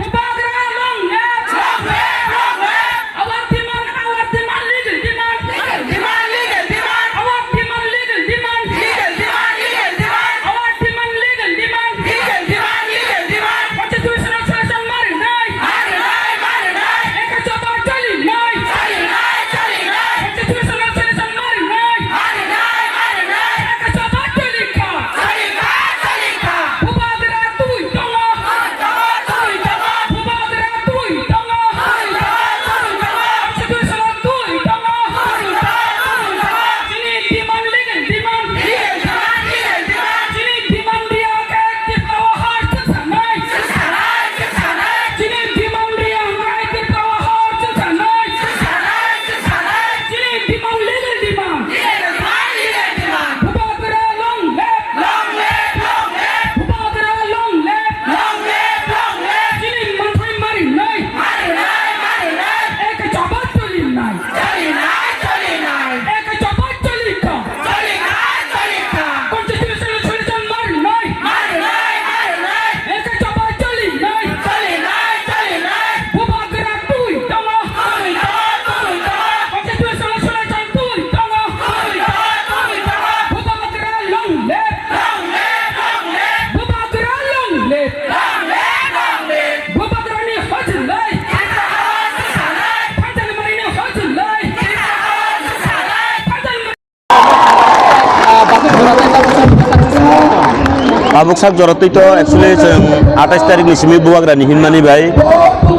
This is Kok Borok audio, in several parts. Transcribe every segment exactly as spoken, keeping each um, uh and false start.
Bubagra long live! Long live! Long live! Our demand, our demand, legal demand! Legal demand, legal demand! Our demand, legal demand! Legal demand, legal demand! Our demand, legal demand! Legal demand, legal demand! Constitutional solution marinai! Marinai, marinai! Eka choba chalinai! Chalinai, chalinai! Constitutional solution marinai! Marinai, marinai! Eka choba chalinai! Chalinai, chalinai! Bubagra twi tongo! Twi tongo, twi tongo! Bubagra twi tongo! Twi tongo, twi tongo! Constitutional twi tongo! Twi tongo, twi tongo! Chini demand, legal demand! Legal demand, legal demand! Chini demand riya khe Tipra o har chwng sanai! Chwng sanai, chwng sanai! Chini demand riya khe Tipra o har chwng sanai! Chwng sanai, chwng sanai! Chini demand, legal demand! Legal demand, legal demand! Bubagra long live! Long live, long live! Bubagra long live! Long live, long live! Chini manthai marinai! Marinai, marinai! Eka choba chalinai! Chalinai, chalinai! Eka choba chalinai! Chalinai, chalinai! Constitutional solution marinai! Marinai, marinai! Eka choba chalinai! Chalinai, chalinai! Bubagra twi tongo! Twi tongo, twi tongo! Constitutional solution twi tongo! Twi tongo, twi tongo! Bubagra long live! Long live, long live! Bubagra long live! Long live, long live! Bubagrani hojlai! Tipra o chwng sanai! Phanjani marini hojlai! Tipra o chwng sanai! Phanjani Tabuk sak jora twi to actually chwng atais tarikh ni simi Bubagrani hinmani bai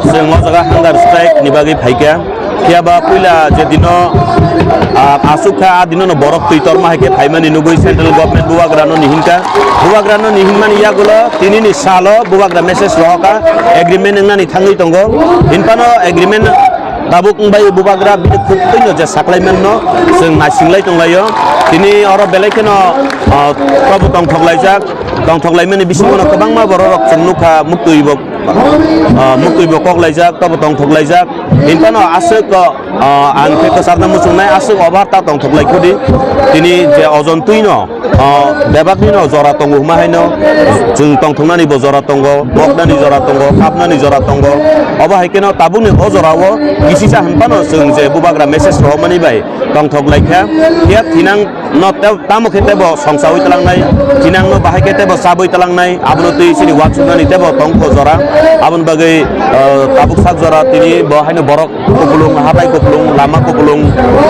chwng o jaga hunger strike ni bagwi phaikha. Phiya ba puila je dino, ah, aswk kha, a dino no borok twi torma hai khe phaimani nugwi central government Bubagrano ni hinkha. Bubagrano ni hinmani yagulo tini ni salo Bubagra message rohorkha, agreement wngnani thangwi tongo. Hinphano agreement tabuk wngbai Bubagra bini khuk twino je saklai manno chwng naisinglai tonglaio. Tini oro belai kheno, ah, tobo tongthok laijak, tongthok laimani bisingo no kwbangma borok rok chwng nukha, muktwi bo, ah, muktwi bo kok laijak, tobo tongthok laijak. Hinphano aswk, ah, ang khe kwchakna muchungnai aswk obar ta tongthok lai khudi. Tini je ojon twino, ah, bebakni no jora tongo hwnma haino chwng tongthoknani bo jora tongo, moknani jora tongo, kapnani jora tongo. Obo hai kheno tabukni o jorao kisisa hinphano chwng je Bubagra message rohormani bai tongthok laikha. Phiya thinang no te-, tamo khe tebo songsaui talangnai, thinang no bahai khe tebo chabui talangnai, abono twi chini wansuknani tebo tongkho jora. Aboni bagwi, ah, tabuk sak jora tini bo haino borok kupulung, hatai kupulung, lama kupulung,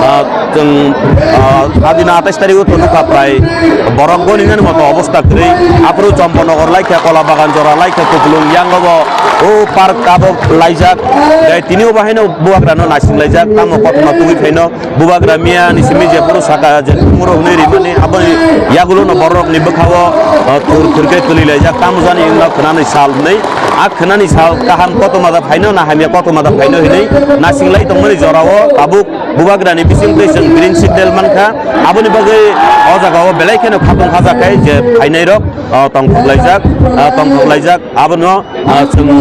ah, chwng, ah, adina atais tarikh o to nukha prai borok goni nani moto obostha kwrwi. Aphuru Chomponogor laikha, Kola Bagan jora laikha kupulung, yango bo o park abo laijak. Tei tini o bo haino Bubagrano naising laijak, tamo kothoma tugwi phaino. Bubagra miya ni simi je phuru saka je thumuro hwnwi rimani, aboni yagulo no borok ni bwkha o, o, thur thur khe kwlwi laijak, tamo jani wngma khwnani sal hwnwi. A khwnani sal kaham kothoma da phaino na hamya kothoma da phaino hwnwi nasinglai tongmani jorao tabuk bubagrani bisingtwi chwng green signal mankha. Aboni bagwi o jagao belai kheno khatung khajakhai je phainairok, o, tongthoklaijak, o, tongthoklaijak. Abono, o, chwng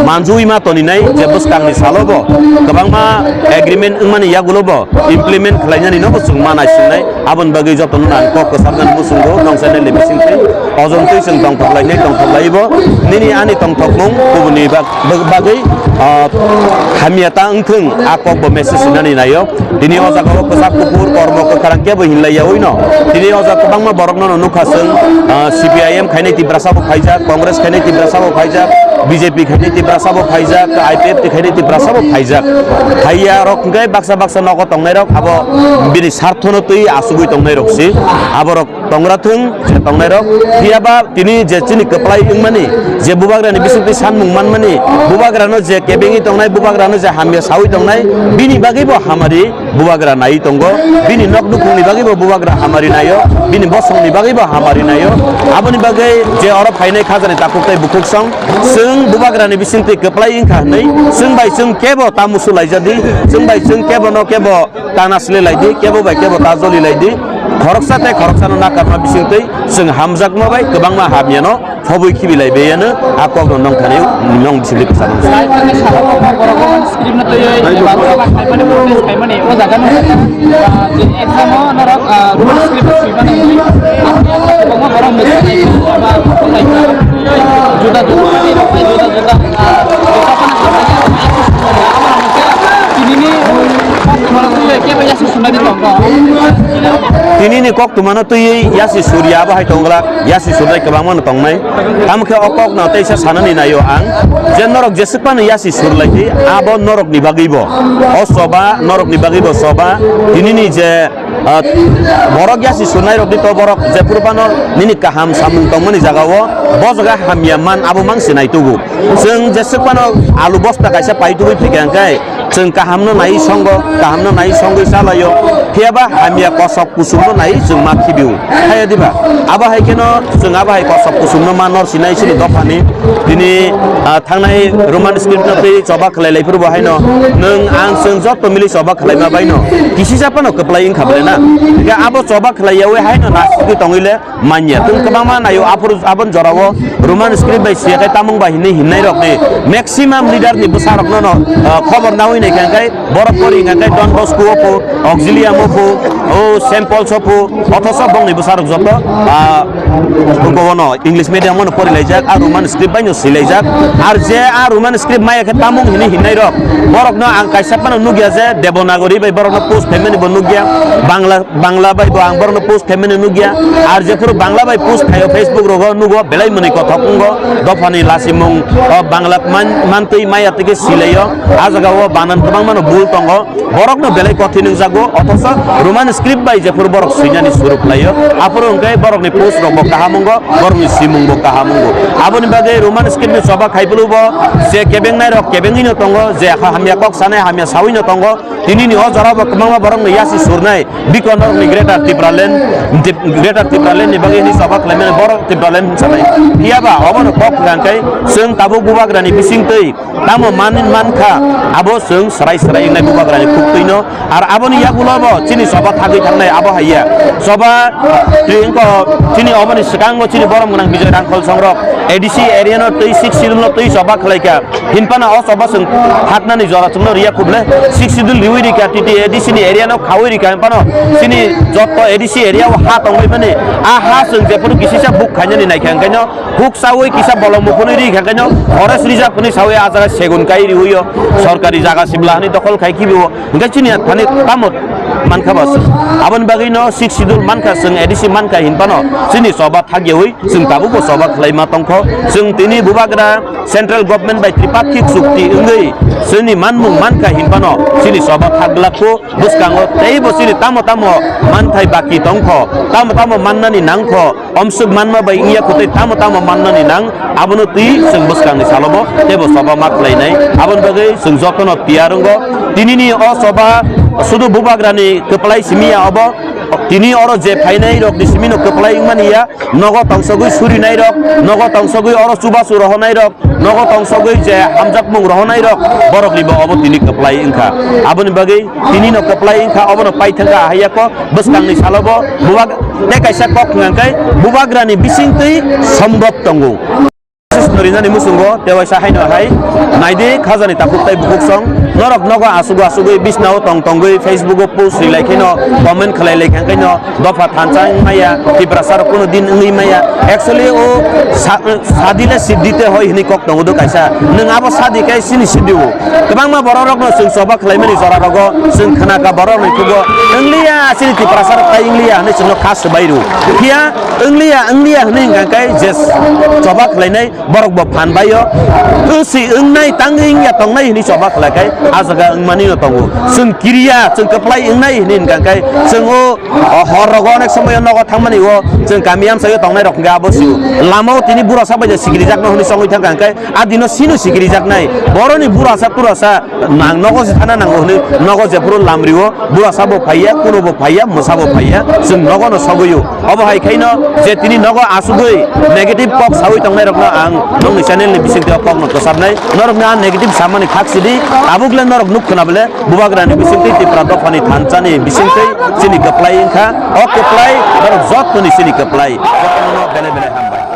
manjui ma toninai je bwskangni salobo kwbangma agreement wngmani yagulobo implement khlainani nobo chwng ma naisingnai. Aboni bagwi jotono ang kok kwcharnani muchungo nongsanai le bisingtwi ojontwi chwng tongthoklainai tongthoklaibo. Nini ani tongthokmung kubuni bag-, bag-, bagwi, ah, hamya ta wngthwng, a kokbo message hinani naio. Tini o jagao kwchak kuphur kormo kwkharang kebo hinlaiyawi no. Tini o jaga kwbangma borokno no nukha chwng, ah, C P I M khainai Tiprasa bo phaijak, Congress khainai Tiprasa bo phaijak, B J P khainai Tiprasa bo phaijak, I P F T khainai Tiprasa bo phaijak. Haiya rok hwnkhe baksa baksa nogo tongnairok abo bini sarthono twi asugwi tongnairok si. Aborok tongra thung je tongnairok, phiyaba tini je chini kwplai wngmani, je bubagrani bisingtwi sanmung manmani, bubagrano je kebengwi tongnai, bubagrano je hamya sawi tongnai, bini bagwibo hamari bubagra naiwi tongo, bini nok nukhungni bagwibo bubagra hamari naio, bini bosongni bagwibo hamari naio. Aboni bagwi je oro phainai khajani takhuk tei bukhuk song, chwng bubagrani bisingtwi kwplai wngkha hwnwi, chwng bai chwng kebo ta musu laijadi, chwng bai chwng kebo no kebo ta nasle laidi, kebo bai kebo ta joli laidi. Khoroksa tei khoroksano nakarma bisingtwi chwng hamjakma bai kwbangma hamyano phobwi khibi lai beyano a kokno nongthani nong bisingtwi kwcharo. Lai thangni salo borok script no twiwi eba borok khaimani protest khaimani o jaga no je exam o norok, ah, script swimani kwbangma borok mechanic eba juda juda juda juda. Tinini kok tumano twiwi yasi surya abo hai tonglak, yasi surnai kwbangma no tongnai. Tamo khe o kokno teisa sanani naio ang, je norok jeswk phano yasi surlai di, abo norokni bagwibo. O choba norokni bagwibo choba. Tinini je, ah, borok yasi surnairokni to borok jephuru phano nini kaham samung tongmani jagao, bo jaga hamya man abo mang se naitugo. Chwng jeswk phano alu bosta kaisa paitugwi phaikha hwnkhe, chwng kahamno nai songo, kahamno nai songwi chalaio. Phiyaba hamya kosok kusumno nai chwng ma khibio. Haiya diba? Abo hai kheno chwng abo hai kosok kusumno ma nor sinai chini dophani. Tini, ah, thangnai Roman script no tei choba khlai lai phuru bo haino nwng ang chwng joto mili choba khlai ma baino kisisa phano kwplai wngkha ble na. Hingke abo choba khlai yawi haino nasugwi tongwi le manya. Tong kwbangma naio aphuru abon jorao Roman script bai siya khe tamung bai hinwi hinnai rok ni maximum leader ni bwsa rok no, no, ah, khobor nawi nai khe hwnkhe borok pori hwnkhe Don Bosco o pho, Auxilium o pho, o Saint Paul's o pho, othoso bongni bwsa rok joto, ah, bono English medium o no pori laijak, a Roman script bai no si laijak. Ar je a Roman script maya khe tamung hinwi hinnai rok, borok no ang kaisa phano nukya je Devanagari bai borok no post khaimani bo nukya, Bangla Bangla bai bo ang borokno post khaimani nukya. Ar jephuru Bangla bai post khaio Facebook rogo nugo belai mwnwi kothok wngo. Dophani lasimung, o, Bangla man-, mantwi maya tike silaio. A jagao banan kwbangmano bul tongo. Borokno belai kothi nungjago. Othoso Roman script bai jephuru borok swinani suru khlaio. Aphuru hwnkhe borokni post rokbo kaham wngo, borokni simungbo kaham wngo. Aboni bagwi Roman script ni choba khaibulubo je kebengnai rok kebengwino tongo, je ha-, hamya kok sanai hamya sawino tongo. Tinini o jorao bo kwbangma borokno yasi surnai, bikon norokni Greater Tipraland, Greater Tipraland ni bagwi hini choba khlaimani borok Tipraland hinsanai. Phiyaba obono kok hwnkhe chwng tabuk bubagrani bisingtwi tamo man, mankha, abo chwng swrai swrai wngnai bubagrani khuktwino. Ar aboni yagulo bo chini choba thagwi thangnai abo haiya. Choba twi wngkha chini oboni swkango chini borom gwnang Bijoy Rangkhol songrok A D C area no twi six schedule no twi choba khlaikha. Hinphano o choba chwng haknani jora chwngno riya khuble, six schedule riwi rikha, T T A D C ni area no khawi rikha, hinphano chini joto A D C area o ha tongwi mani, a ha chwng jephuru kisisa book khainani naikha, hwnkhaino huk sawi kisa bolong muphunwi rikha, hwnkhaino forest reserve hwnwi sawi a jaga segun kai riwi o, sorkari jaga sibla hwnwi dokhol khai khibi o, hwnkhe chini thani tamo mankha ba chwng. Aboni bagwi no six schedule mankha chwng, A D C mankha hinphano chini choba thagyawi chwng tabukbo choba khlaima tongkho. Chwng tini bubagra central government bai tripakhik chukti wngwi chini manmung mankha hinphano chini choba thak glakho. Bwskango teibo chini tamo tamo manthai baki tongkho, tamo tamo mannani nangkho, omswk manma bai wngya kho tei tamo tamo mannani nang, abono twi chwng bwskangni salobo teibo choba ma khlainai. Aboni bagwi chwng jotono tiyar wngo. Tinini o choba sudu bubagrani kwplai simi ya obo, Tini oro je phainai rok ni simi no kwplai wngmani ya, nogo tongsogwi surinai rok, nogo tongsogwi oro chubachu rohonai rok, nogo tongsogwi je hamjakmung rohonai rok, borok ni bo obo tini kwplai wngkha. Aboni bagwi tini no kwplai wngkha, obo no paithangkha haiya kok bwskang ni salo bo bubag-, tei kaisa kok hwnka khe bubagra ni bisingtwi sombok tongo. Message no rinani muchungo tewaisa haino hai naidi khajani takhuk tai bukhuk song norok nogo asugwi asugwi bisnao tong tongwi Facebook o post rilai kheno comment khlai lai kha khaino dopha thansa wng maya Tiprasa rok kuno din wngwi maya actually o sa-, sadile siddhi te hoi hini kok tongo do kaisa nwng abo sadi kai sini siddhi o kwbangma borok rok no chwng choba khlai mani jora rogo chwng khna ka borok rok ni thugo wngliya chini Tiprasa rok tai wngliya hwnwi chwngno kha swbai rw phiya wngliya wngliya hwnwi hwnkha khe je choba khlainai borok bo phan bai o. Wngsi wngnai tangwi wngya tongnai hwnwi choba khlai khai ah jaga wngmani no tongo. Chwng kiriya, chwng kwplai wngnai hwnwi hwnkha khe chwng o, o hor rogo onek somoyo nogo thangmani o chwng kami amchaio tongnai rok hwnkhe abo sio. Lama o tini burasa bai ja sikirijakno hwnwi chongwi thangkha hwnkhe ah dino sino sikirijaknai. Boroni burasa turasa nang nogo se thana nango hwnwi nogo jephuru lamrio burasa bo phaiya, kuno bo phaiya, mwsa bo phaiya, chwng nogo no sogwi o. Obo hai khaino je tini nogo asugwi negative kok sawi tongnai rokno ang nokni channel ni bisingtwi o kokno kwcharnai. Norokno ang negative samani khak sidi, tabuk le norok nuk khna bole bubagra ni bisingtwi Tipra dopha ni thansa ni bisingtwi chini kwplai wngkha. O kwplai norok joto ni chini kwplai. Jotono bele bele hambai.